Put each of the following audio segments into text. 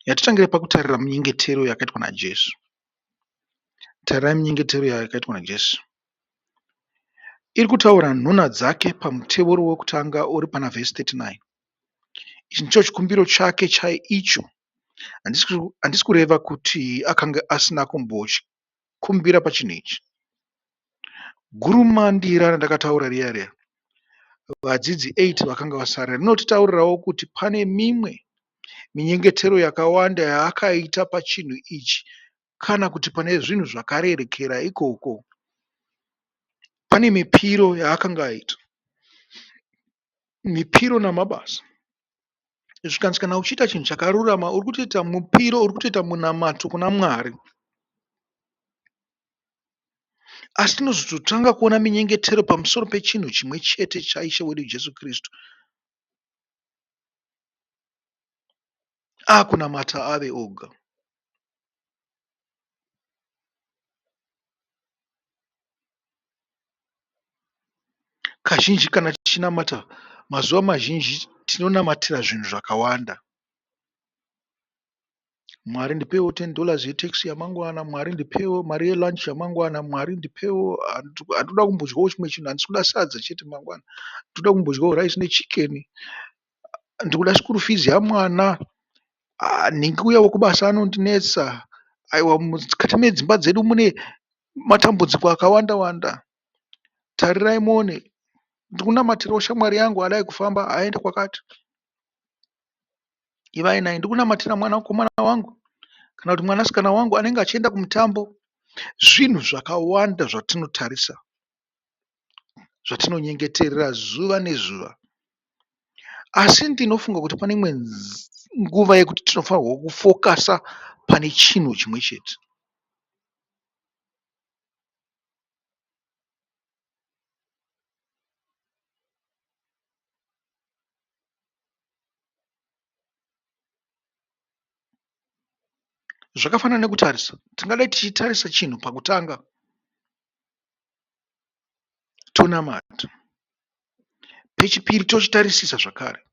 Yatitangire pakutarira minyengetero yakaitwa naJesu. Tarirai minyengetero yakaitwa naJesu. Iri kutaura nhuna dzake pamuteuro wekutanga uri pana vhesi 39. Ichi ndicho chikumbiro chake chaicho. Handisi kureva kuti akanga asina kumbochikumbira pachinhu ichi. Gurumandira randakataura riya riya, vadzidzi 8 vakanga vasara, rinotitaurirawo kuti pane mimwe minyengetero yakawanda yaakaita pachinhu ichi kana kuti pane zvinhu zvakarerekera ikoko. Pane mipiro yaakanga aita, mipiro namabasa. Zvikanzi kana uchiita chinhu chakarurama uri kutoita mupiro, uri kutoita munamato kuna Mwari. Asi tinozototanga kuona minyengetero pamusoro pechinhu chimwe chete chaIshe wedu Jesu Kristu akunamata ave oga. Kazhinji kana tichinamata, mazuva mazhinji tinonamatira zvinhu zvakawanda. Mwari ndipewo 10 dollars yetaxi yamangwana, Mwari ndipewo mari yelunch yamangwana, Mwari ndipewo, handoda kumbodyawo chimwe chinhu, handisi kuda sadza chete mangwana, ndoda kumbodyawo rice nechicken, ndikuda school fees yamwana, nhingi uya wekubasa anondinetsa, aiwa mukati medzimba dzedu mune matambudziko akawanda wanda. Tarirai muone, ndikunamatirawo shamwari yangu adai kufamba aende kwakati. Ivai naye, ndikunamatira mwanakomana wangu kana kuti mwanasikana wangu anenge achienda kumutambo. Zvinhu zvakawanda zvatinotarisa, zvatinonyengeterera zuva nezuva. Asi ndinofunga kuti pane imwe nguva yekuti tinofanirwa kufokasa pane chinhu chimwe chete. Zvakafanana nekutarisa, tingadai tichitarisa chinhu pakutanga tonamata, pechipiri tochitarisisa zvakare,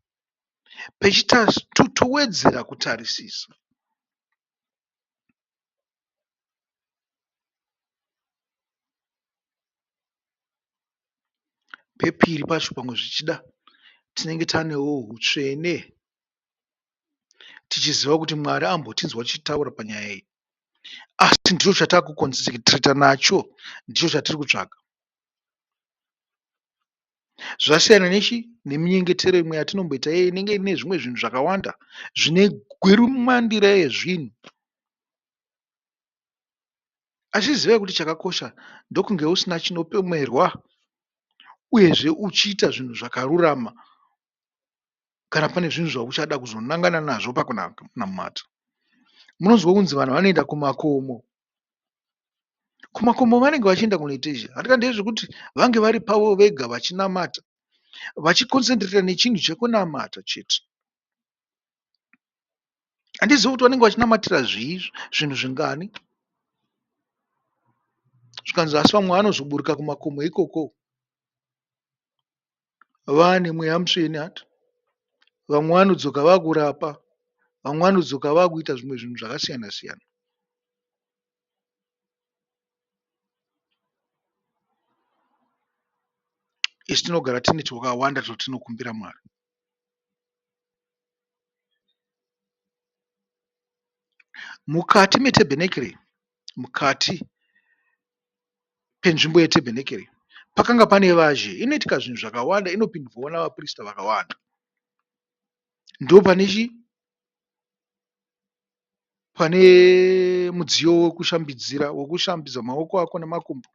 pechitatu towedzera kutarisisa. Pepiri pacho pamwe zvichida tinenge tanewo hutsvene tichiziva kuti Mwari ambotinzwa tichitaura panyaya iyi. Asi ndicho chatakukonzentireta nacho, ndicho chatiri kutsvaga. Zvasiyana nechi neminyengetero imwe yatinomboita iye inenge ine zvimwe zvinhu zvakawanda zvine gwirumandira yezvinhu. Asi zivai kuti chakakosha ndokunge usina chinopomerwa uyezve uchiita zvinhu zvakarurama kana pane zvinhu zvauchada kuzonangana nazvo pakunamata. Munonzwa kunzi vanhu vanoenda kumakomo. Kumakomo vanenge vachienda kunoita izvi handika ndezvekuti vange vari pavo vega vachinamata vachikonzentireta nechinhu chekunamata chete. Handizivi kuti vanenge vachinamatira zvii zvinhu zvingani. Zvikanzi asi vamwe vanozoburuka kumakomo ikoko vane mweya mutsvene hati. Vamwe vanodzoka vakurapa, vamwe vanodzoka vakuita zvimwe zvinhu zvakasiyana siyana. Isu tinogara tine twakawanda twatinokumbira Mwari. Mukati metebhenekeri, mukati penzvimbo yetebhenekeri pakanga pane vazhe inoitika zvinhu zvakawanda inopindwawo navaprista vakawanda. Ndopane chii? Pane mudziyo wekushambidzira wekushambidza maoko ako nemakumbo.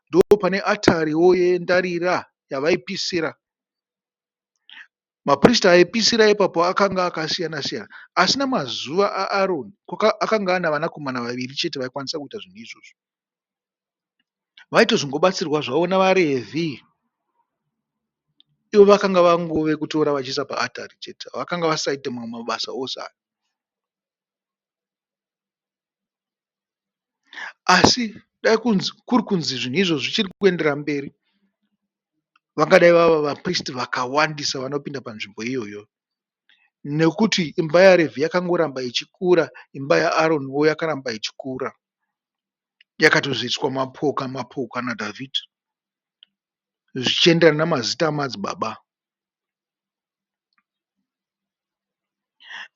Ndopane atariwo yendarira yavaipisira. Maprista aipisira ipapo akanga akasiyana siyana asi namazuva aAroni akanga ana vanakomana vaviri chete vaikwanisa kuita zvinhu izvozvo. Vaitozongobatsirwa zvavo navaRevhi ivo vakanga vangove kutora vachiisa paatari chete vakanga vasaite mamwe mabasa ose aya. Asi dai kuri kunzi zvinhu izvozvo zvichiri kuenderera mberi vangadai vava vapristi vakawandisa vanopinda panzvimbo iyoyo. Nekuti imba yaRevhi yakangoramba ichikura, imba yaAroniwo yakaramba ichikura. Yakatozoiswa mapoka mapoka naDhavhidhi zvichienderana namazita amadzibaba.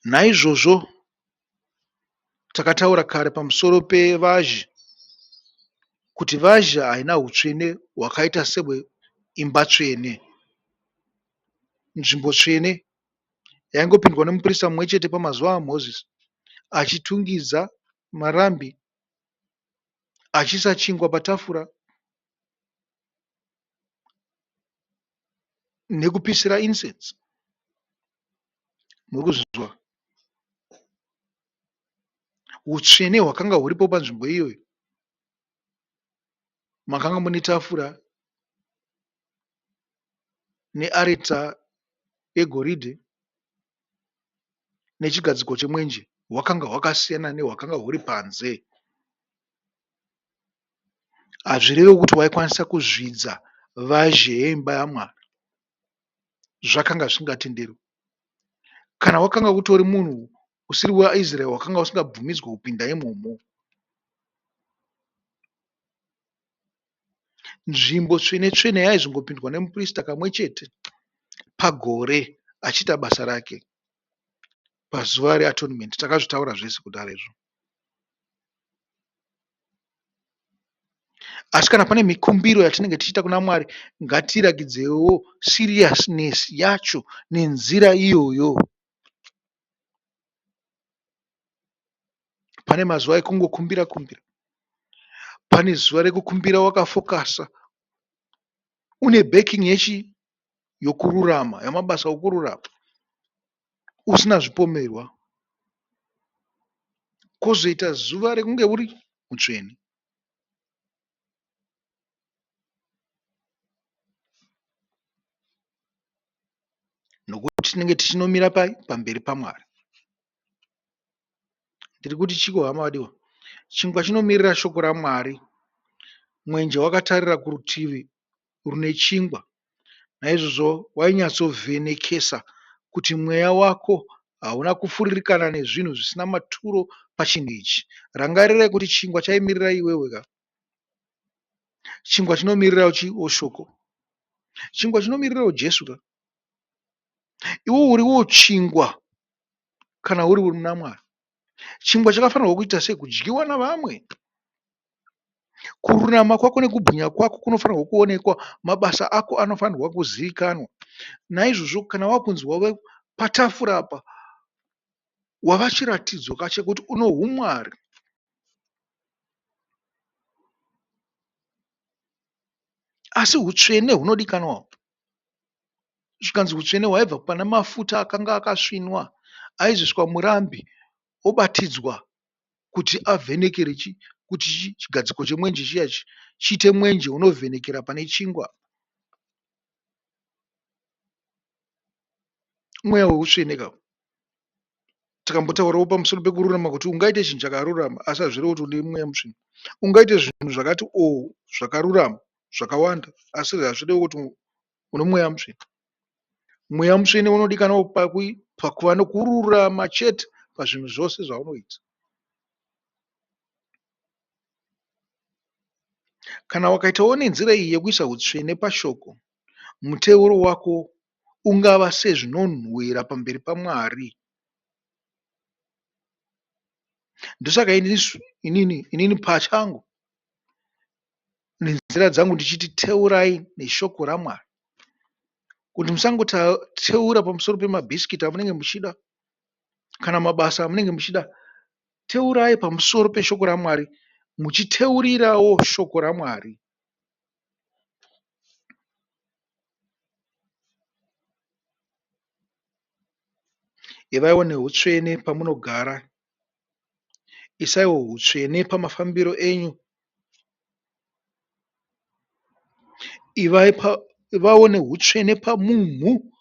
Naizvozvo takataura kare pamusoro pevazhe kuti vazhe haina hutsvene hwakaita sehweimba tsvene. Nzvimbo tsvene yaingopindwa nemuprista mumwe chete pamazuva aMozisi achitungidza marambi, achiisa chingwa patafura nekupisira incense. Muri kuzvinzwa? Hutsvene hwakanga huripo panzvimbo iyoyo. Makanga mune tafura nearita yegoridhe nechigadziko chemwenje hwakanga hwakasiyana nehwakanga huri panze. Hazvirevi kuti waikwanisa kuzvidza vazhe yeimba yaMwari. Zvakanga zvisingatenderwi. Kana wakanga utori munhu usiri waIsraeri wakanga usingabvumidzwe kupinda imomo. Nzvimbo tsvene tsvene yaizongopindwa nemuprista kamwe chete pagore achiita basa rake pazuva reatonement. Takazvitaura zvese kudhara izvo. Asi kana pane mikumbiro yatinenge tichiita kuna Mwari, ngatirakidzewo seriousness yacho nenzira iyoyo. Pane mazuva ekungokumbira kumbira. Pane zuva rekukumbira wakafokasa une backing yechi yokururama yamabasa okururama usina zvipomerwa. Kwozoita zuva rekunge uri mutsvene. Nokuti tinenge tichinomira pai pamberi paMwari. Ndiri kuti chiko hama vadiwa? Chingwa chinomirira shoko raMwari. Mwenje wakatarira kurutivi rune chingwa. Naizvozvo wainyatsovhenekesa kuti mweya wako hauna kufuririkana nezvinhu zvisina maturo pachinhu ichi. Rangarirai kuti chingwa chaimirira iwewe ka. Chingwa chinomirirawo shoko. Chingwa chinomirirawo Jesu ka. Iwe uriwo chingwa kana uri muna Mwari. Chingwa chakafanirwa kuita sei? Kudyiwa navamwe. Kururama kwako nekubwinya kwako kunofanirwa kuonekwa. Mabasa ako anofanirwa kuzivikanwa. Naizvozvo kana wakunzi wave patafura apa, wava chiratidzo ka chekuti une humwari. Asi hutsvene hunodikanwa. Zvikanzi hutsvene hwaibva pana mafuta akanga akasvinwa aizoiswa murambi obatidzwa kuti avhenekere chi kuti chigadziko chemwenje chiya chiite mwenje unovhenekera pane chingwa. Mweya weutsvene ka. Takambotaurawo pamusoro pekururama kuti ungaite chinhu chakarurama asi hazvirevi kuti une mweya mutsvene. Ungaite zvinhu zvakati o zvakarurama zvakawanda asi hazvirevi kuti une mweya mutsvene. Mweya mutsvene unodikanwa pakuva nokururama chete pazvinhu zvose zvaunoita. Kana wakaitawo nenzira iyi yekuisa hutsvene pashoko, muteuro wako ungava sezvinonhuhwira pamberi paMwari. Ndosaka inini inini pachangu nenzira dzangu ndichiti teurai neshoko raMwari. Kuti musangoteura pamusoro pemabhisikiti amunenge muchida kana mabasa amunenge muchida. Teurai pamusoro peshoko raMwari muchiteurirawo shoko raMwari. Ivaiwo neutsvene pamunogara. Isaiwo hutsvene pamafambiro enyu. Ivawo neutsvene pamumhu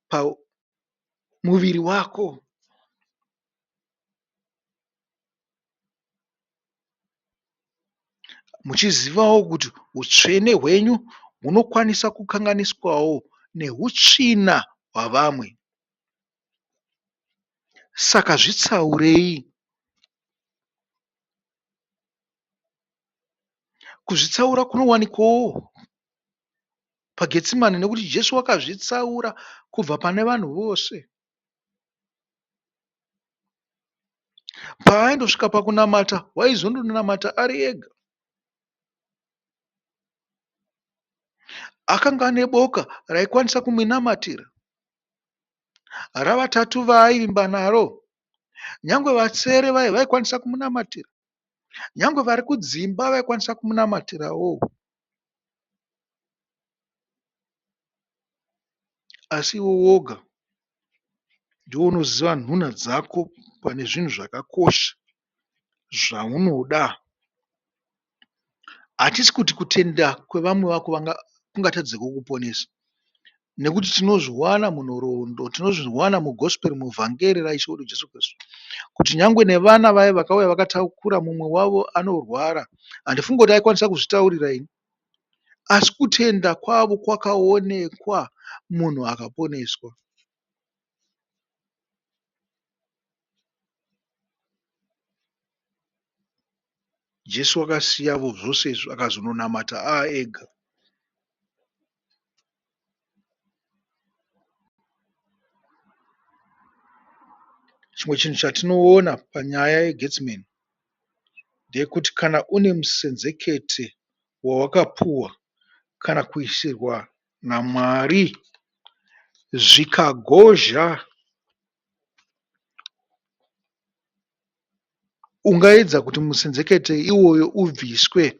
pamuviri wako. Muchizivawo kuti hutsvene hwenyu hunokwanisa kukanganiswawo nehutsvina hwavamwe. Saka zvitsaurei. Kuzvitsaura kunowanikwawo paGetsimani nekuti Jesu wakazvitsaura kubva pane vanhu vose. Paaindosvika pakunamata waizondonamata ari ega. Akanga ane boka raikwanisa kumunamatira ravatatu vaaivimba naro. Nyangwe vatsere vaye vaikwanisa kumunamatira. Nyangwe vari kudzimba vaikwanisa kumunamatirawo. Asi iwe woga ndiwe unoziva nhuna dzako pane zvinhu zvakakosha zvaunoda. Hatisi kuti kutenda kwevamwe vako kungatadze kukuponesa nekuti tinozviwana munhoroondo, tinozviwana mugosperi muvhangeri raIshe wedu Jesu Kristu kuti nyangwe nevana vaye vakauya vakatakura mumwe wavo anorwara, handifungi kuti aikwanisa kuzvitaurira ini, asi kutenda kwavo kwakaonekwa munhu akaponeswa. Jesu akasiyavo zvose izvi akazononamata aega. Chimwe chinhu chatinoona panyaya yeGetsimeni ndeyekuti kana une musenzekete wawakapuwa kana kuisirwa naMwari zvikagozha ungaedza kuti musenzekete iwoyo ubviswe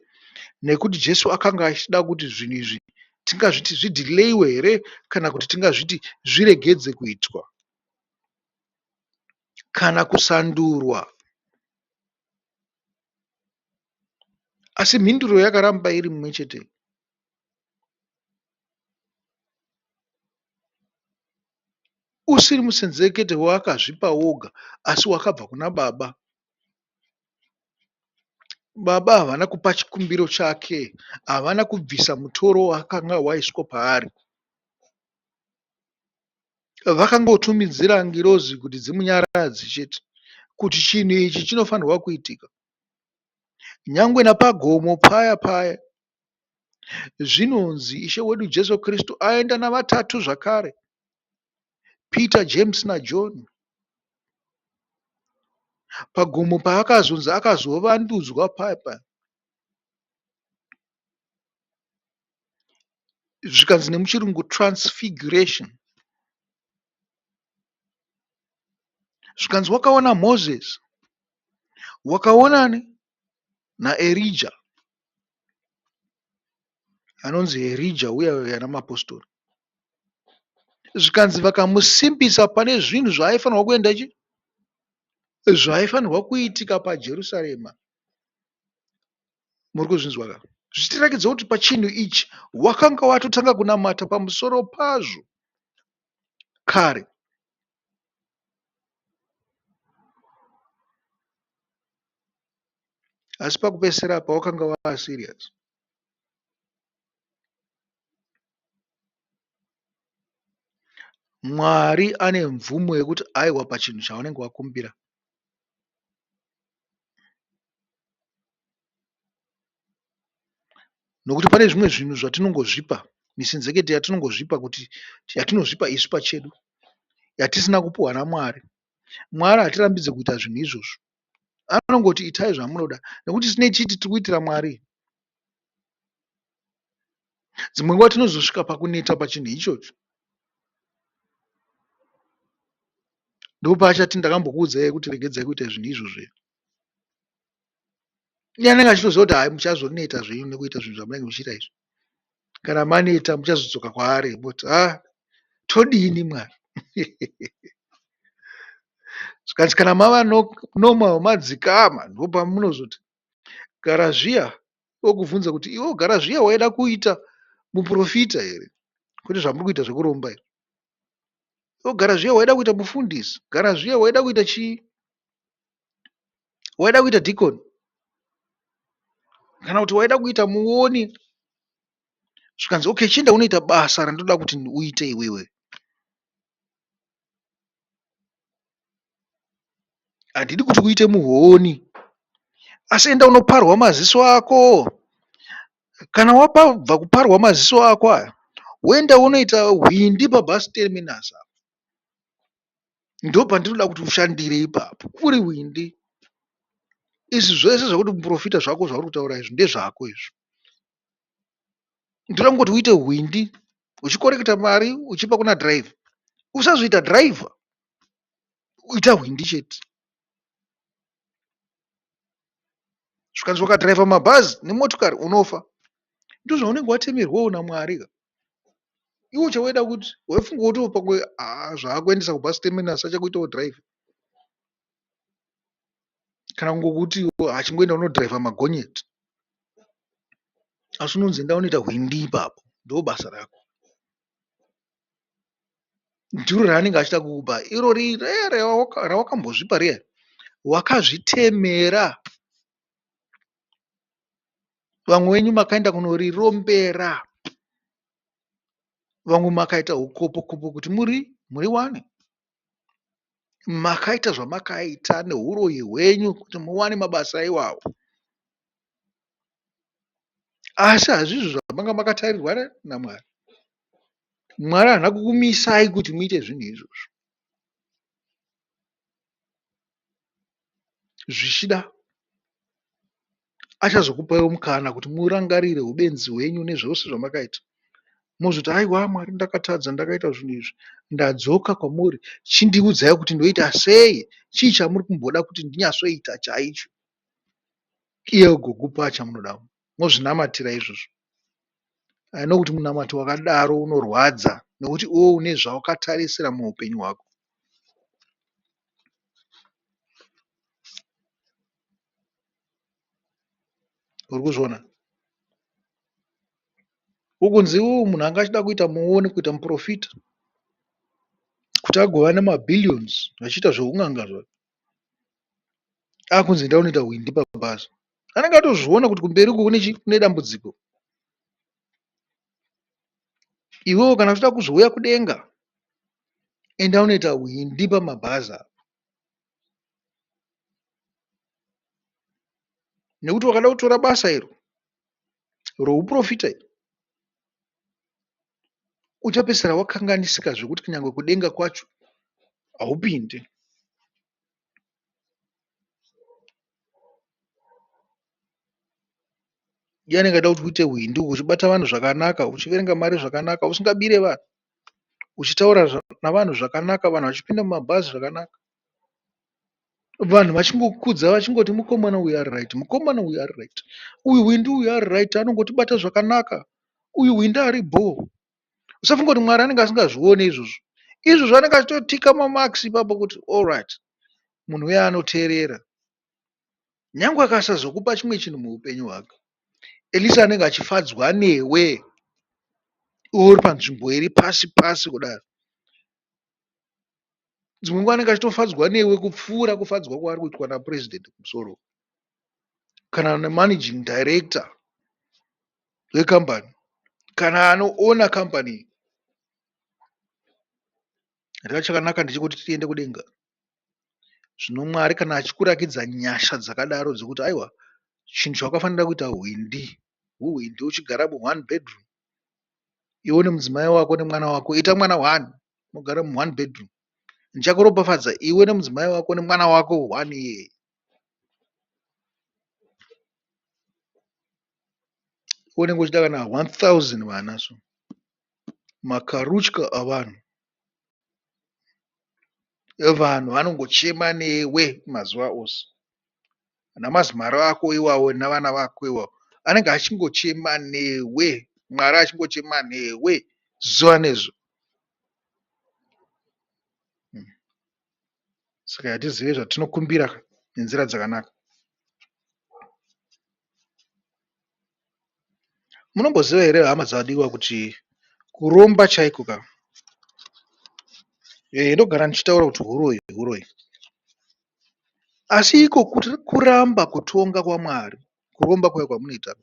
nekuti Jesu akanga achida kuti zvinhu izvi tingazviti zvidhileyiwe here kana kuti tingazviti zviregedze kuitwa kana kusandurwa. Asi mhinduro yakaramba iri mumwe chete. Usiri musenzekete waakazvipa woga asi wakabva kuna Baba. Baba havana kupa chikumbiro chake, havana kubvisa mutoro wakanga waiswa paari. Vakangotumidzira ngirozi kuti dzimunyaradze chete kuti chinhu ichi chinofanirwa kuitika. Nyangwe napagomo paya paya zvinonzi Ishe wedu Jesu Kristu aenda navatatu zvakare, Peter, James naJohn. Pagomo paakazonzi akazovandudzwa paya paya. Zvikanzi nemuchirungu transfiguration. Zvikanzi wakaona Moses, wakaonani naErija anonzi Erija uya uya namapostori. Zvikanzi vakamusimbisa pane zvinhu zvaaifanirwa kuenda chi zvaifanirwa kuitika paJerusarema. Muri kuzvinzwa ka? Zvichitiratidza kuti pachinhu ichi wakanga watotanga kunamata pamusoro pazvo kare. Asi pakupedzisira apa wakanga waaserious. Mwari ane mvumo yekuti aiwa pachinhu chaunenge wakumbira. Nokuti pane zvimwe zvinhu zvatinongozvipa, misenzekete yatinongozvipa kuti yatinozvipa isu pachedu yatisina kupuhwa naMwari. Mwari hatirambidze kuita zvinhu izvozvo. Anongoti itai zvamunoda nekuti tinenge tichiti tiri kuitira Mwari. Dzimwe nguva tinozosvika pakuneta pachinhu ichocho. Ndopaachati ndakambokuudzai kuti regedzai kuita zvinhu izvozvo. Iye anenge achitoziva kuti hai muchazoneta zvenyu nekuita zvinhu zvamunenge muchiita izvi. Kana maneta muchazodzoka kwaari moti ha todini Mwari. Zvikanzi kana mava normal madzikama ndopamunozoti gara zviya okubvunza kuti iwe gara zviya waida kuita muprofita here kwete zvamuri kuita zvekuromba izvi. Iwe gara zviya waida kuita mufundisi, gara zviya waida kuita chii? Waida kuita deacon kana kuti waida kuita muoni zvikanzi okay chienda unoita basa randinoda kuti uite iwewe. Handidi kuti uite muhoni, asi enda unoparwa maziso ako. Kana wabva kuparwa maziso ako aya, woenda wonoita hwindi pabus terminus apa. Ndopandinoda kuti ushandire ipapo, uri hwindi. Izvi zvese zvekuti muprofita zvako zvauri kutaura izvi ndezvako izvi. Ndoda kungoti uite hwindi uchikoreketa mari uchipa kuna dhiraivha. Usazoita dhiraivha, ita hwindi chete. Zvikanzi ukadhiraivha mabhazi nemotokari unofa. Ndozvaunenge watemerwawo naMwari ka. Iwe chawaida kuti waifunga kuti pamwe zvaakuendesa kubus terminus achakuitawo dhiraivha. Kana kungokuti achingoenda unodhiraivha magonyeti. Asi unonzi enda unoita hwindi ipapo. Ndobasa rako. Ndiro raanenge achida kukupa. Irori rawakambozvipa riya wakazvitemera. Vamwe venyu makaenda kunorirombera. Vamwe makaita ukopo-kopo kuti muri muriwane. Makaita zvamakaita neuroyi hwenyu kuti muwane mabasa iwawo. Asi hazvizvo zvamanga makatarirwa naMwari. Mwari haana kukumisai kuti muite zvinhu izvozvo. Zvichida achazokupaiwo mukana kuti murangarire ubenzi hwenyu nezvose zvamakaita. Mozoti aiwa Mwari ndakatadza ndakaita zvinhu izvi ndadzoka kwamuri chindiudzai kuti ndoita sei chii chamuri kumboda kuti ndinyatsoita chaicho. Iye agokupa chamunoda mozvinamatira izvozvo. I know kuti munamato wakadaro unorwadza nekuti iwe une zvawakatarisira muupenyu hwako. Uri kuzviona? Ukunzi iwewe munhu anga achida kuita muoni kuita muprofita kuti agova nemabillions achiita zveun'anga zvake. Akunzi enda unoita hwindi pabhazi. Anenge atozviona kuti kumberi uku kune chii? Kune dambudziko. Iwewe kana uchida kuzouya kudenga enda unoita hwindi pamabhazi apa. Nekuti wakada kutora basa iro rouprofita iri uchapedzisira wakanganisika zvekuti kunyange kudenga kwacho haupindi. Iye anenge achida kuti uite hwindi uchibata vanhu zvakanaka, uchiverenga mari zvakanaka, usingabire vanhu, uchitaura navanhu zvakanaka, vanhu vachipinda mumabhazi zvakanaka. Vanhu vachingokudza vachingoti mukomana uyu ari right, mukomana uyu ari right, uyu hwindi uyu ari right, anongotibata zvakanaka, uyu hwindi ari bhoo. Usafunga kuti Mwari anenge asingazvioni izvozvo. Izvozvo anenge achitotika mamarks ipapo kuti all right, munhu uya anoteerera. Nyangwe akasazokupa chimwe chinhu muupenyu hwake, at least anenge achifadzwa newe iwe uri panzvimbo iri pasi pasi kudaro. Dzimwe nguva anenge achitofadzwa newe kupfuura kufadzwa kwaari kuitwa napresident kumusoro kana namanaging director wekambani kana anoona kambani iyi. Reva chakanaka ndechekuti tiende kudenga. Zvino Mwari kana achikurakidza nyasha dzakadaro dzekuti aiwa chinhu chawakafanira kuita hwindi, huhwindi uchigara muone bedroom iwe nemudzimai wako nemwana wako ita mwana one mogara muone bedroom. Ndichakuropafadza iwe nemudzimai wako nemwana wako one iyeye. Unenge uchida kana 1000 vana so makarutya avanhu. Vanhu vanongochema newe mazuva ose. Namazimari ako iwawo navana vako iwawo anenge achingochema newe. Mwari achingochema newe zuva nezuva. Saka hatizive zvatinokumbira nenzira dzakanaka. Munomboziva here hama dzadiwa kuti kuromba chaiko ka ndogara ndichitaura kuti huroyi huroyi asi iko kuramba kutonga kwaMwari kuromba kuya kwamunoita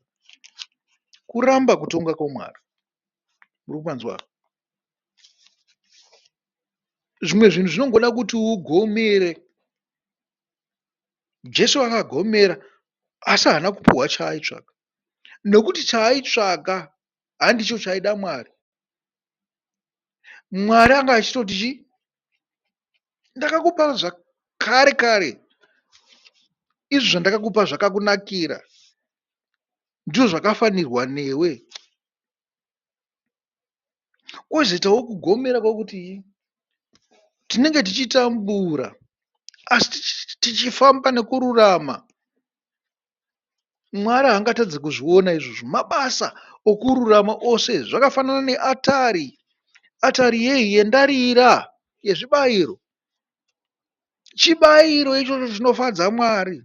kuramba kutonga kwaMwari muri kupanzwa zvimwe zvinhu zvinongoda kuti ugomere. Jesu akagomera asi haana kupuhwa chaaitsvaga. Nokuti chaaitsvaga handicho chaida Mwari. Mwari anga achitoti chii? Ndakakupa zvakare kare. Izvo zvandakakupa zvakakunakira. Ndizvo zvakafanirwa newe. Kwozoitawo kugomera kwokuti tinenge tichitambura asi tichifamba nekururama. Mwari haangatadzi kuzviona izvozvo. Mabasa okururama ose zvakafanana neatari. Atari yei? Yendarira yezvibayiro. Chibayiro ichocho chinofadza Mwari.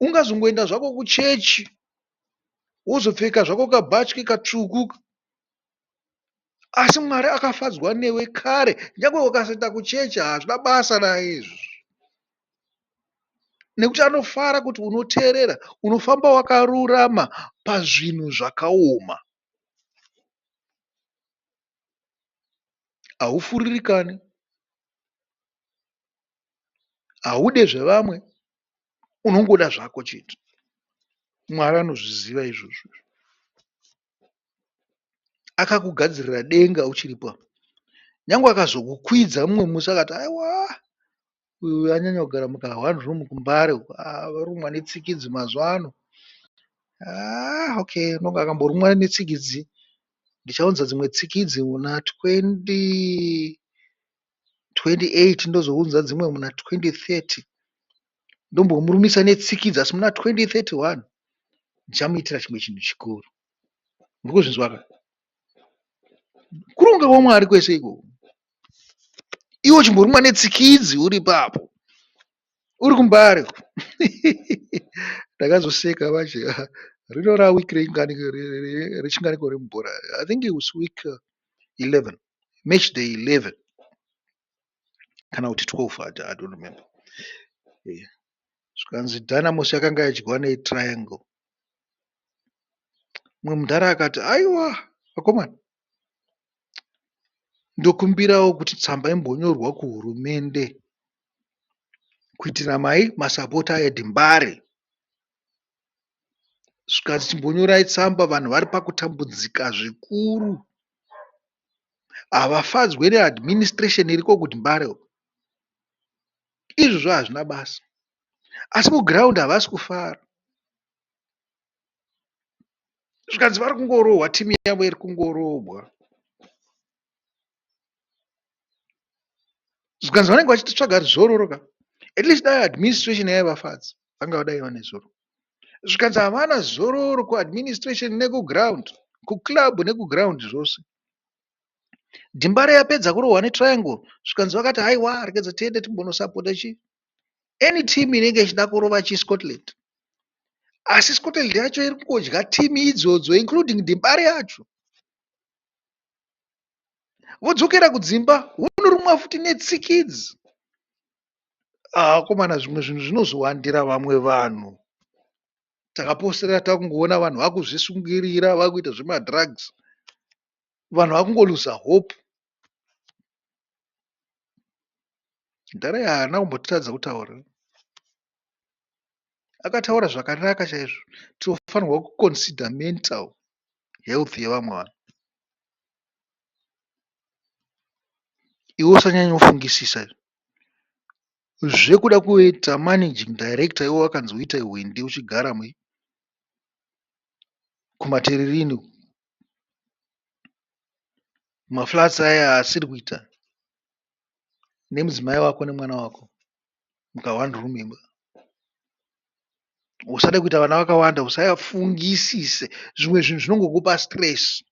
Ungazongoenda zvako kuchechi wozopfeka zvako kabhatyi katsvuku asi Mwari akafadzwa newe kare nyangwe ukasaenda kuchechi hazvina basa naye izvozvo nekuti anofara kuti unoteerera unofamba wakarurama pazvinhu zvakaoma. Haufuririkani, haude zvevamwe, unongoda zvako chete. Mwari anozviziva izvozvo. Akakugadzirira denga uchiripo apa. Nyangwe akazokukwidza mumwe musi akati aiwa uyu anyanya kugara muka one room kuMbare uku ah, varumwa netsikidzi mazuva ano. Ah, okay, unonga akamborumwa netsikidzi. Ndichaunza dzimwe tsikidzi muna 2028 ndozounza dzimwe muna 2030. Ndombomurumisa netsikidzi asi muna 2031 ndichamuitira chimwe chinhu chikuru. Muri kuzvinzwa ka? Kuronga kwaMwari kwese ikoko. Iwe uchimborumwa netsikidzi uri ipapo. Uri kuMbare. Ndakazoseka manje. Rino raweek rechinganiko remubhora. I think it was week 11. Match day 11. Kana kuti 12, I don't remember. Yeah. Zvikanzi Dynamos yakanga yadyiwa neTriangle. Mumwe mudhara akati aiwa vakomana ndokumbirawo kuti tsamba imbonyorwa kuhurumende kuitira mai masapota eDembare. Zvikanzi chimbonyorai tsamba vanhu vari pakutambudzika zvikuru. Havafadzwe neadministration iriko kuDembare uko. Izvozvo hazvina basa. Asi kugiraundi havasi kufara. Zvikanzi vari kungorohwa timu yavo iri kungorohwa. Zvikanzi vanenge vachitotsvaga zororo ka. At least dai administration yaivafadza vanga vadai vane zororo. Zvikanzi havana zororo kuadministration nekuground, kuclub nekuground zvose. Dembare yapedza kurohwa neTriangle zvikanzi vakati haiwa regedza tiende timbonosapota chi any team inenge ichida kurova chiScotland. Asi Scotland yacho iri kungodya team idzodzo including Dembare yacho. Vodzokera kudzimba vonorumwa futi netsikidzi. Akomana zvimwe zvinhu zvinozowandira vamwe vanhu. Takaposera takungoona vanhu vakuzvisungirira vakuita zvemadrugs. Vanhu vakungoluza hope. Mudhara haana kumbotadza kutaura. Akataura zvakanaka chaizvo. Tinofanirwa kuconsider mental health yevamwe vanhu. Iwe usanyanyofungisisa zvekuda kuita managing director iwe wakanzi uite hwindi uchigara kumateririni maflats aya asiri kuita nemudzimai wako nemwana wako muka one room imba. Usade kuita vana vakawanda usafungisise zvimwe zvinhu zvinongokupa stress.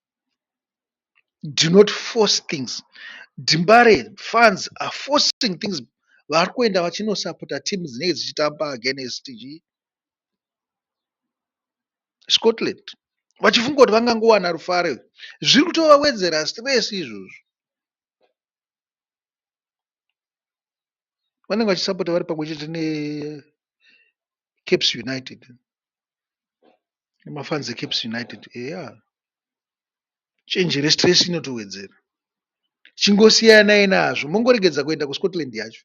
Do not force things. Dembare fans are forcing things. Vari kuenda vachinosapota team dzinenge dzichitamba against Scotland vachifunga kuti vangangowana rufaro. Zviri kutovawedzera stress izvozvo. Vanenge vachisapota vari pamwe chete neCaps United. Nemafans eCaps United. Eya. Chenjere stress inotowedzera. Chingosiyanai nazvo mongoregedza kuenda kuScotland yacho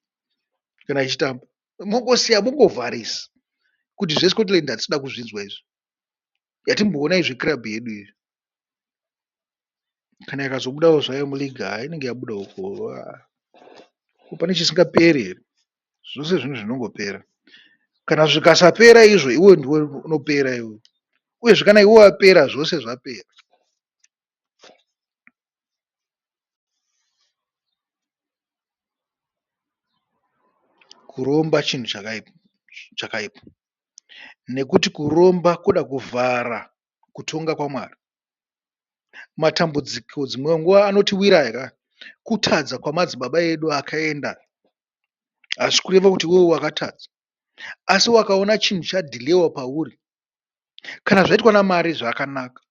kana ichitamba. Mongosiya mongovharisa kuti zveScotland hatisida kuzvinzwa izvi. Yatimboonai zveclub yedu izvi. Kana ikazobudawo zvayo muleague haa inenge yabudawo ko pane chisingaperi here? Zvose zvinhu zvinongopera. Kana zvikasapera izvo iwe ndiwe unopera iwe. Uyezve kana iwe wapera zvose zvapera. Kuromba chinhu chakaipa nekuti kuromba kuda kuvhara kutonga kwaMwari. Matambudziko dzimwe nguva anotiwira ka kutadza kwamadzibaba edu akaenda. Hazvisi kureva kuti iwewe wakatadza asi wakaona chinhu chadhilewa pauri kana zvaitwa naMwari zvakanaka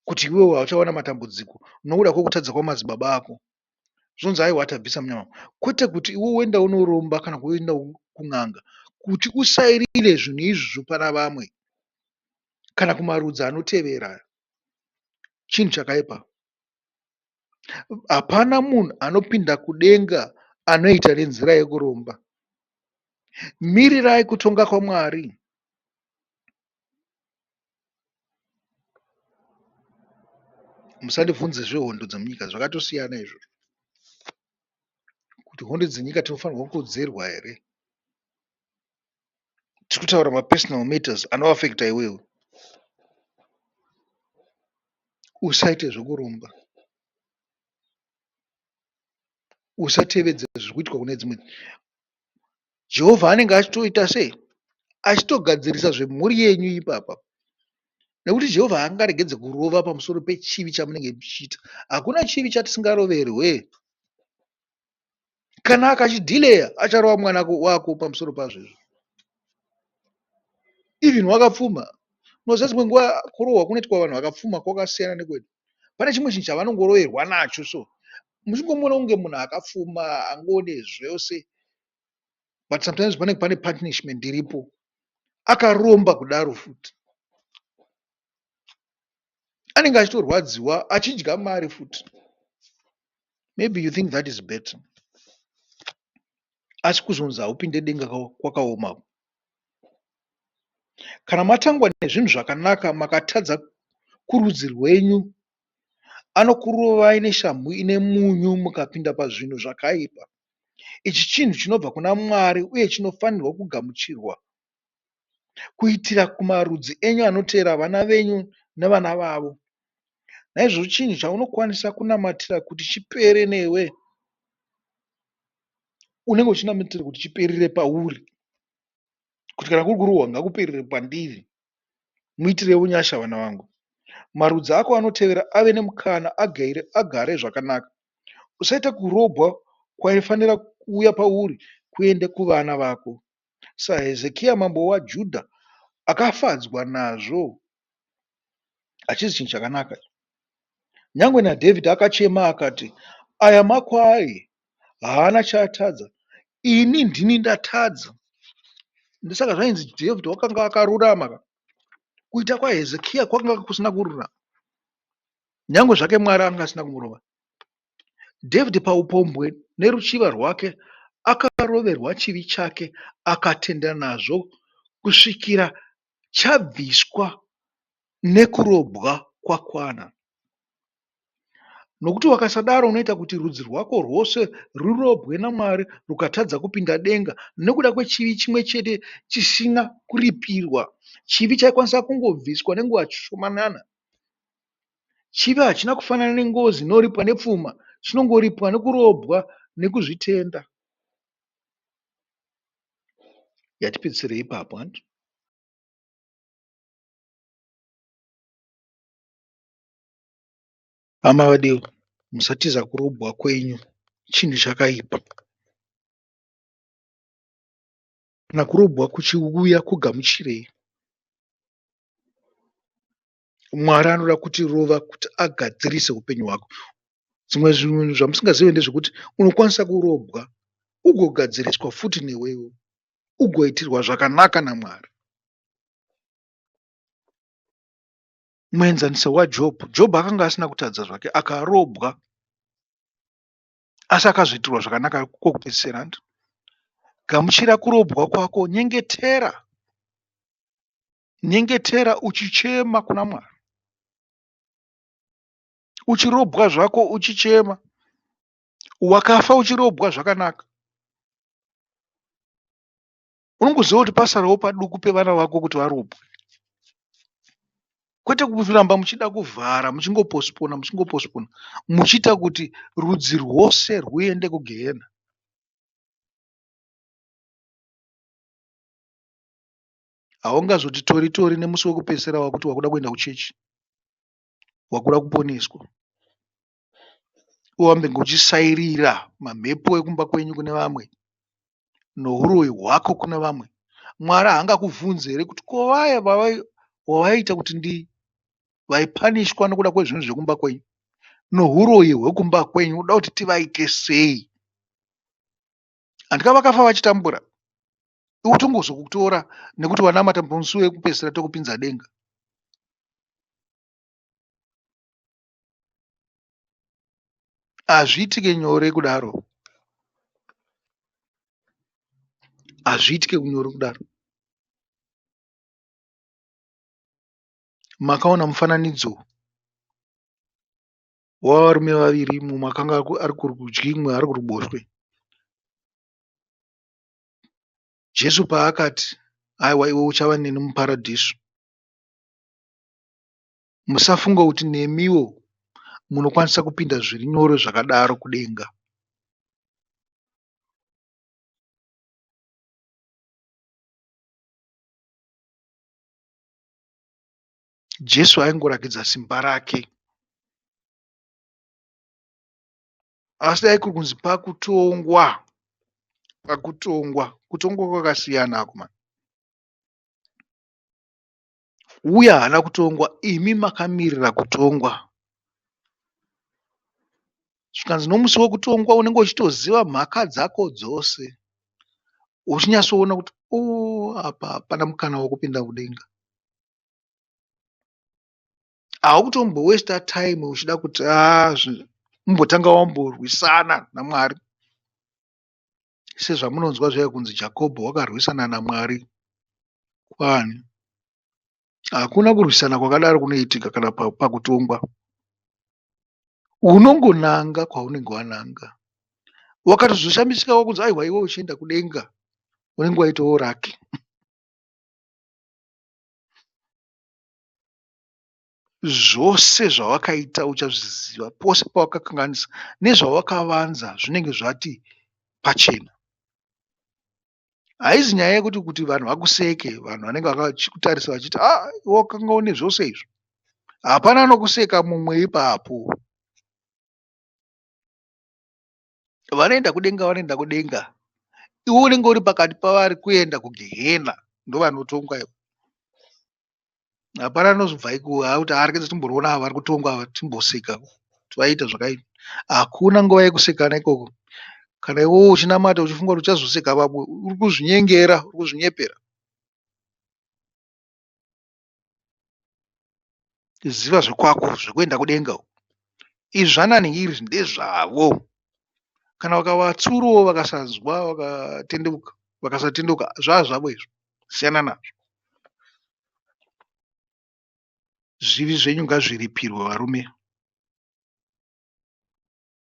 kuti iwewe hauchaona matambudziko nokuda kwekutadza kwamadzibaba ako. Zvonzi aiwa tabvisa munyama kwete kuti iwe uenda unoromba kana kuenda kun'anga kuti usairire zvinhu izvozvo pana vamwe kana kumarudzi anotevera. Chinhu chakaipa. Hapana munhu anopinda kudenga anoita nenzira yekuromba. Mirirai kutonga kwaMwari. Musandibvunze zvehondo dzemunyika zvakatosiyana izvozvo. Kuti hondo dzenyika tinofanirwa kudzirwa here? Tiri kutaura mapersonal matters anoafecta iwewe. Usaite zvekuromba. Usatevedze zviri kuitwa kune dzimwe. Jehovha anenge achitoita sei? Achitogadzirisa zvemhuri yenyu ipapa. Nekuti Jehovha haangaregedze kurova pamusoro pechivi chamunenge muchiita. Hakuna chivi chatisingaroverwe. Kana akachidhileya acharova mwana wako pamusoro pazvo izvo. Even wakapfuma unoziva dzimwe nguva kurohwa kunoitwa vanhu vakapfuma kwakasiyana nekwedu. Pane chimwe chinhu chavanongoroverwa nacho so muchingomuona kunge munhu akapfuma angone zvose but sometimes panenge pane punishment iripo akaromba kudaro futi anenge achitorwadziwa achidya mari futi maybe you think that is better asi kuzonzi haupinde denga kwakaoma kana matangwa nezvinhu zvakanaka makatadza kurudzi rwenyu anokurovai neshamhu ine munyu mukapinda pazvinhu zvakaipa Ichi chinhu chinobva kuna Mwari uye chinofanirwa kugamuchirwa kuitira kumarudzi enyu anoteera vana venyu nevana vavo. Naizvozvo chinhu chaunokwanisa kunamatira kuti chipere newe, unenge uchinamatira kuti chiperere pauri. Kuti kana kuri kurohwa ngakuperere pandiri. Muitirewo nyasha vana vangu. Marudzi ako anotevera ave nemukana agere, agare zvakanaka. Usaita kurobwa kwaifanira kuuya pauri kuende kuvana vako. SaHezekia mambo waJudha akafadzwa nazvo. Hachisi chinhu chakanaka. Nyangwe naDhavhidhi akachema akati, Aya makwai haana chaatadza, ini ndini ndatadza. Ndosaka zvainzi Dhavhidhi wakanga akarurama. Kuita kwaHezekia kwakanga kusina kururama. Nyangwe zvake Mwari anga asina kumurova. Dhavhidhi paupombwe neruchiva rwake akaroverwa chivi chake akatenda nazvo kusvikira chabviswa nekurobwa kwakwana. Nokuti wakasadaro unoita kuti rudzi rwako rwose rurobwe naMwari rukatadza kupinda denga nokuda kwechivi chimwe chete chisina kuripirwa. Chivi chaikwanisa kungobviswa nenguva shomanana. Chivi hachina kufanana nengozi inoripwa nepfuma, chinongoripwa nekurobwa nekuzvitenda. Yatipedzisire ipapo hanti? Hama vadiwa, musatiza kurobwa kwenyu, chinhu chakaipa. Kana kurobwa kuchiuya kugamuchirei. Mwari anoda kutirova kuti agadzirise upenyu hwako. Zvimwe zvinhu zvamusingazive ndezvekuti unokwanisa kurobwa ugogadziriswa futi newewo ugoitirwa zvakanaka naMwari. Muenzaniso waJobho. Jobho akanga asina kutadza zvake akarobwa asi akazoitirwa zvakanaka kwokupedzisira. Gamuchira kurobwa kwako, nyengetera. Nyengetera uchichema kuna Mwari. Uchirobwa zvako uchichema. Wakafa uchirobwa zvakanaka. Unongoziva kuti pasarawo paduku pevana vako kuti varobwe. Kwete kuramba muchida kuvhara muchingoposipona muchingoposipona muchiita kuti rudzi rwose rwuende kugehena. Haungazoti tori tori nemusi wekupedzisira wakuti wakuda kuenda kuchechi, wakuda kuponeswa. Urambe uchisairira mamhepo ekumba kwenyu kune vamwe nohuroyi hwako kune vamwe. Mwari haangakubvunzi here kuti ko vaya wavaita kuti ndi vaipanishwa nokuda kwezvinhu zvekumba kwenyu nohuroyi hwekumba kwenyu uda kuti tivaite sei? Handika vakafa vachitambura iwe tongozokutora nekuti wanamata musi wekupedzisira tokupinza denga. Hazviitike nyore kudaro. Hazviitike nyore kudaro. Makaona mufananidzo wavarume vaviri mumwe akanga ari kurudyi mumwe ari kuruboshwe. Jesu paakati aiwa iwe uchava neni muparadhiso. Musafunga kuti nemiwo munokwanisa kupinda zviri nyore zvakadaro kudenga. Jesu aingorakidza simba rake. Asi dai kuri kunzi pakutongwa, pakutongwa, kutongwa kwakasiyana akomana. Uya haana kutongwa, imi makamirira kutongwa. Zvikanzi nomusi wekutongwa unenge uchitoziva mhaka dzako dzose. Uchinyatsoona kuti o apa hapana mukana wekupinda kudenga. Haukutombowesta time uchida kuti umbotanga wamborwisana naMwari. Sezvamunonzwa zviya kunzi Jakobho wakarwisana naMwari. Kwani? Hakuna kurwisana kwakadaro kunoitika kana pakutongwa. Unongonanga kwaunenge wananga. Wakatozoshamisika wakunzi aiwa iwe uchienda kudenga unenge waitawo raki. Zvose zvawakaita uchazviziva, pose pawakakanganisa nezvawakavanza zvinenge zvati pachena. Haizi nyaya yekuti kuti vanhu vakuseke, vanhu vanenge vachikutarisa vachiti ah iwe wakanga une zvose izvo. Hapana anokuseka mumwe ipapo. Vanoenda kudenga vanoenda kudenga. Iwe unenge uri pakati pavari kuenda kugehena ndovanotongwa ivo. Hapana anozobva iko kuti aregedza timboona ava vari kutongwa ava timboseka kuti vaita zvakaipa. Hakuna nguva yekusekana ikoko. Kana iwewe uchinamata uchifunga kuti uchazoseka vamwe uri kuzvinyengera, uri kuzvinyepera. Ziva zvekwako zvekuenda kudenga uko. Izvi zvanani izvi ndezvavo. Kana vakavatsurawo vakasanzwa vakatendeuka, vakasatendeuka zvaa zvavo izvo. Siyana nazvo. Zvivi zvenyu ngazviripirwe varume.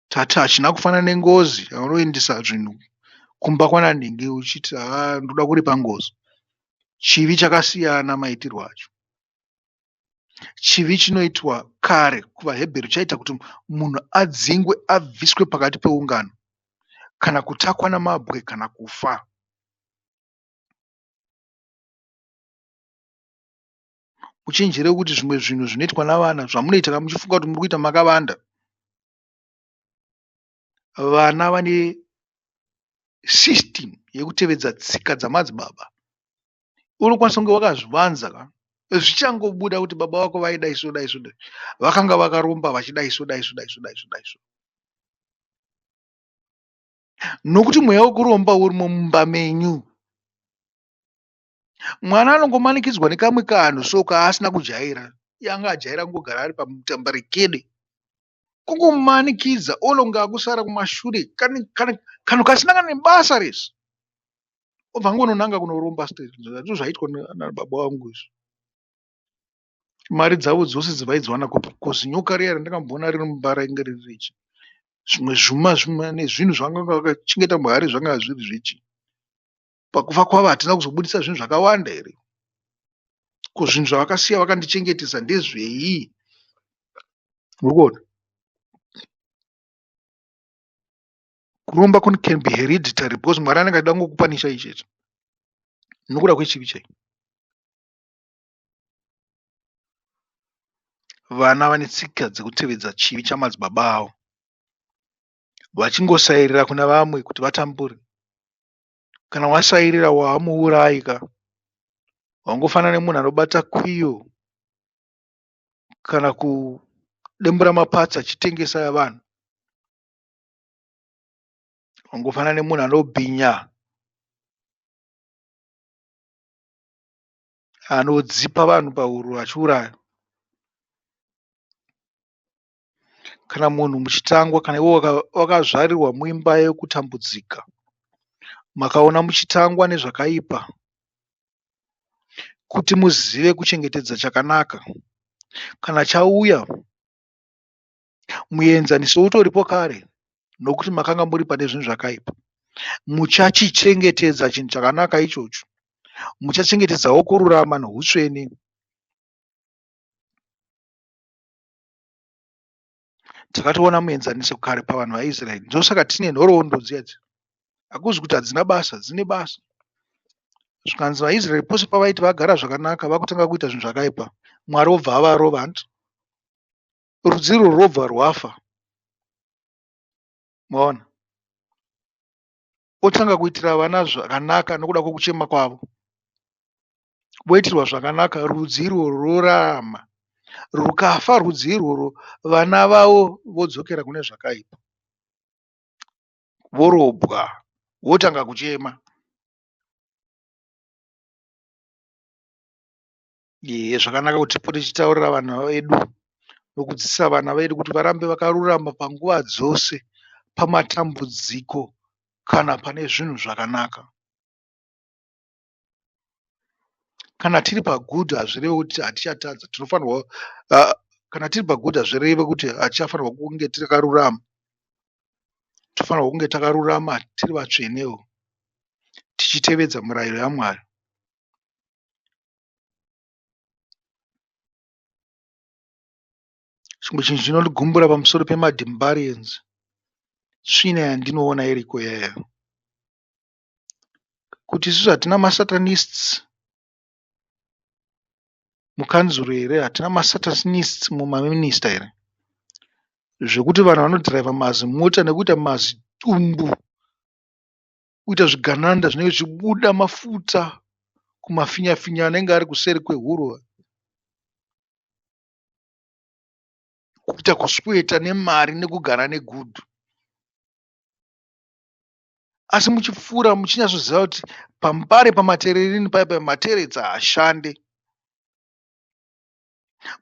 Tati hachina kufanana nengozi yaunoendesa zvinhu kumba kwananhingi uchiti haa ndoda kuripa ngozi. Chivi chakasiyana maitirwo acho. Chivi chinoitwa kare kuvaHebheru chaiita kuti munhu adzingwe abviswe pakati peungano kana kutakwa namabwe kana kufa. Uchenjere kuti zvimwe zvinhu zvinoitwa navana zvamunoita kana muchifunga kuti muri kuita makavanda. Vana vane system yekutevedza tsika dzamadzibaba. Unokwanisa kunge wakazvivanza ka zvichangobuda kuti baba vako vaidai so dai so dai vakanga vakaromba vachidai so dai so dai so dai so dai so. Nokuti mweya wekuromba urimo mumba menyu. Mwana anongomanikidzwa nekamwe kanhu so kaasina kujaira. Iye anga ajaira kungogara ari pamutambarekede. Kungomumanikidza olonga akusara kumashure kanhu kasina kana nebasa rese. Obva angononanga kunoromba straight. Ndizvo zvaiitwa nababa vangu izvi. Mari dzavo dzose dzavaidziwana kupi? Kozi nyoka riya randakamboona riri mumba rainge riri rechi. Zvimwe zvuma zvimwe nezvinhu zvavanga vakachengeta muhari zvanga zviri zvechi. Pakufa kwavo hatina kuzobudisa zvinhu zvakawanda here? Ko zvinhu zvavakasiya vakandichengetesa ndezvei? Muri kuona? Kuromba can be hereditary because Mwari anenge achida kungokupanisha ichete nokuda kwechivi chake. Vana vane tsika dzekutevedza chivi chamadzibaba avo vachingosairira kuna vamwe kuti vatambure. Kana wasairira waamuurayi ka wangofanana nemunhu anobata kwiyo kana kudembura mapatsi achitengesa vanhu. Wangofanana nemunhu anobhinya anodzipa vanhu pahuro achiuraya. Kana munhu muchitangwa kana iwe wakazvarirwa muimba yekutambudzika, makaona muchitangwa nezvakaipa kuti muzive kuchengetedza chakanaka. Kana chauya muenzaniso utoripo kare nokuti makanga muri pane zvinhu zvakaipa. Muchachichengetedza chinhu chakanaka ichocho. Muchachengetedzawo kururama noutsvene. Takatoona muenzaniso kare pavanhu vaIsraeri. Ndosaka tine nhoroondo dziya dziya. Hakuzi kuti hadzina basa, dzine basa. Zvikanzi vaIsraeri pose pavaiti vagara zvakanaka vakutanga kuita zvinhu zvakaipa, Mwari obva avarova hanti rudzi irworwo rwobva rwafa. Maona? Otanga kuitira vana zvakanaka nokuda kwokuchema kwavo. Voitirwa zvakanaka rudzi irworwo rworarama. Rukafa rudzi irworwo vana vavo vodzokera kune zvakaipa. Vorobwa votanga kuchema. Ehe zvakanaka kuti tipote tichitaurira vana vedu nokudzidzisa vana vedu kuti varambe vakarurama panguva dzose pamatambudziko kana pane zvinhu zvakanaka. Kana tiri pagood hazvirevi kuti hatichatadza tinofanirwa kana tiri pagood hazvirevi kuti hatichafanirwa kunge takarurama. Tofanirwa kunge takarurama tiri vatsvenewo tichitevedza mirayiro yaMwari. Chimwe chinhu chinondigumbura pamusoro pemaDimbarians tsvina yandinoona iriko iyaiya. Kuti isusu hatina masatanists mukanzuru here, hatina masatanists mumaminista here zvekuti vanhu vanodhiraivha mazimota nekuita mazitumbu kuita zvigananda zvinenge zvichibuda mafuta kumafinya-finya anenge ari kuseri kwehuro. Kuita kusweta nemari nekugara negudhu. Asi muchipfuura muchinyatsoziva kuti paMbare pamatererini paya paya materetsa haashande.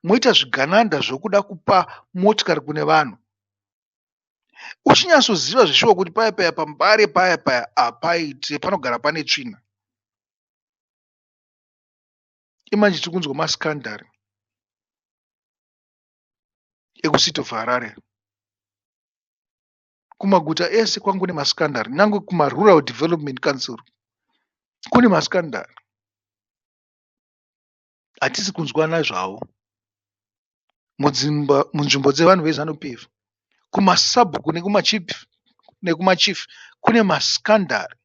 Moita zvigananda zvokuda kupa motikari kune vanhu. Uchinyatsoziva zveshuwa kuti paya paya paMbare paya paya hapaite panogara pane tsvina. Imanje tiri kunzwa masikandari ekuCity of Harare. Kumaguta ese kwangu kune masikandari nyange kumaRural Development Council kune masikandari. Hatisi kunzwa nezvawo mudzimba munzvimbo dzevanhu veZanu PF kumasabhuku nekumachief kune masikandari.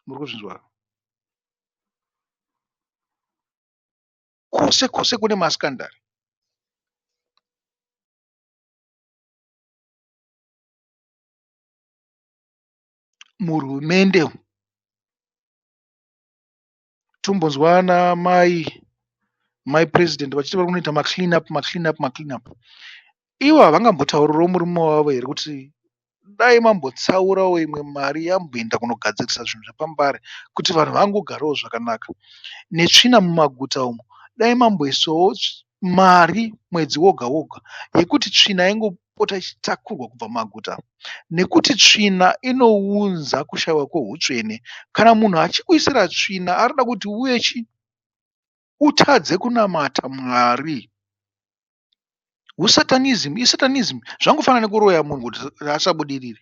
Muri kuzvinzwa? Kwose kwose kune masikandari. Muhurumende tombonzwa ana mai mai president vachiti vari kunoita maclean up maclean up maclean up. Ivo havangambotaurirawo murume wavo here kuti dai mambotsaurawo imwe mari yamboenda kunogadzirisa zvinhu zvepambare kuti vanhu vangogarawo zvakanaka. Netsvina mumaguta umu dai mamboisawo mari mwedzi woga woga yekuti tsvina ingo ichipota ichitakurwa kubva mumaguta nekuti tsvina inounza kushaiwa kwehutsvene. Kana munhu achikuisira tsvina arikuda kuti uve chi utadze kunamata Mwari. Husatanism isatanism zvangofanana nekuroya munhu kuti asabudirire.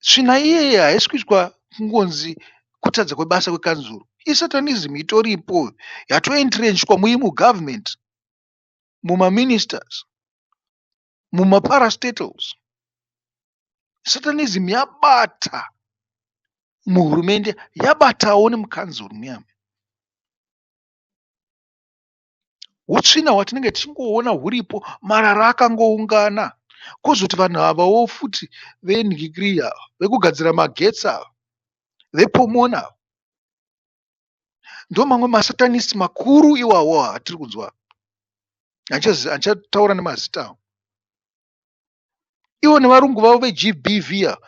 Tsvina iyeye haisi kuitwa kungonzi kutadza kwebasa kwekanzuru. Isatanism itoripo yatoentrenchwa mugovernment, mumaministers, mumaparastatals. Satanism yabata muhurumende yabatawo nemukanzuru muya. Hutsvina hwatinenge tichingoona huripo marara akangoungana. Kozoti vanhu avawo futi venhikiriya vekugadzira magetsi ava vePomona ava ndomamwe masatanist makuru iwawo atiri kunzwa. Handichataura nemazita avo. Ivo nevarungu vavo veGBV ava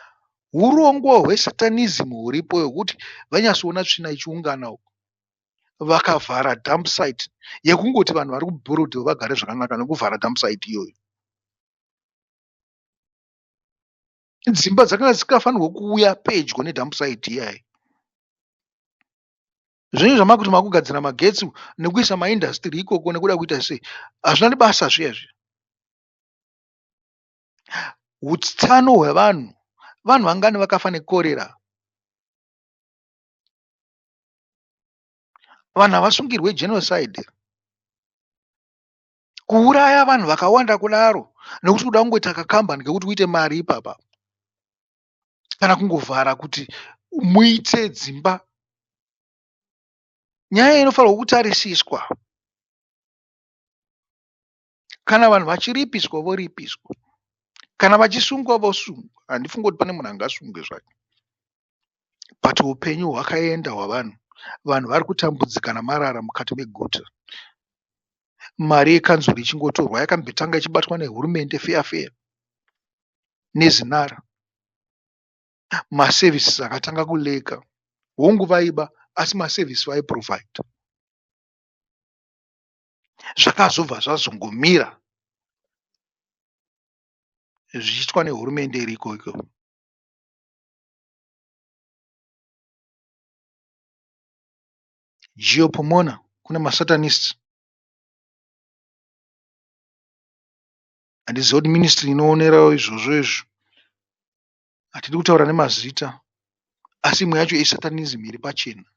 hurongwa hwesatanism huripo hwekuti vanyatsoona tsvina ichiungana uko vakavhara dump site yekungoti vanhu vari kuBorrowdale vagare zvakanaka nekuvhara dump site iyoyo. Dzimba dzakanga dzisingafanirwe kuuya pedyo nedump site iyayi. Zvinhu zvamakuti makugadzira magetsi nekuisa maindastiri ikoko nekuda kuita sei hazvina nebasa zviya zviya. Utano hwevanhu, vanhu vangani vakafa nekorera? Vanhu havasungirwe genocide. Kuuraya vanhu vakawanda kudaro nekuti kuda kungoita kakambani kekuti uite mari ipapa kana kungovhara kuti muite dzimba. Nyaya inofanirwa kutarisiswa. Kana vanhu vachiripiswa voripiswa. Kana vachisungwa vosungwa. Handifungi kuti pane munhu angasungwe zvake. But upenyu hwakaenda hwavanhu. Vanhu vari kutambudzika namarara mukati meguta. Mari yekanzuru ichingotorwa yakambotanga ichibatwa nehurumende feya feya neZinara. Maservices akatanga kuleka. Hongu vaiba asi maservice vaiprovhaidha. Zvakazobva zvazongomira zvichiitwa nehurumende iriko ikoko. Geo Pomona kune masatanists. Handizivi kuti ministry inoonerawo izvozvo izvo. Hatidi kutaura nemazita asi imwe yacho isatanism iri pachena.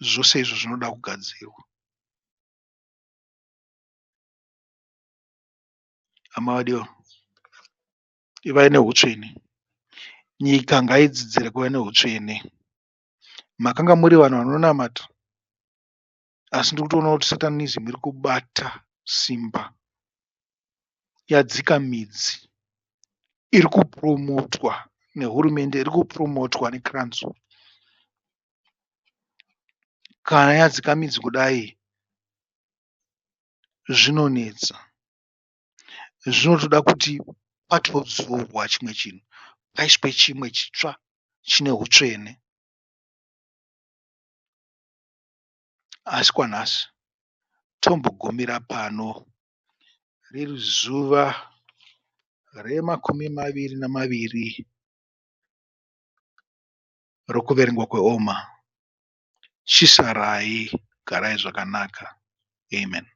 Zvose izvo zvinoda kugadzirwa. Hama vadiwa, ivai nehutsvene. Nyika ngaidzidzire kuva nehutsvene. Makanga muri vanhu vanonamata asi ndiri kutoona kuti satanism iri kubata simba. Yadzika midzi. Iri kupuromotwa nehurumende, iri kupuromotwa nekanzuru. Kana yadzika midzi kudai zvinonetsa. Zvinotoda kuti patodzurwa chimwe chinhu paiswe chimwe chitsva chine hutsvene. Asi kwanhasi tombogumira pano riri zuva remakumi maviri namaviri rokuverengwa kweOma. Chisarai, garai zvakanaka. Amen.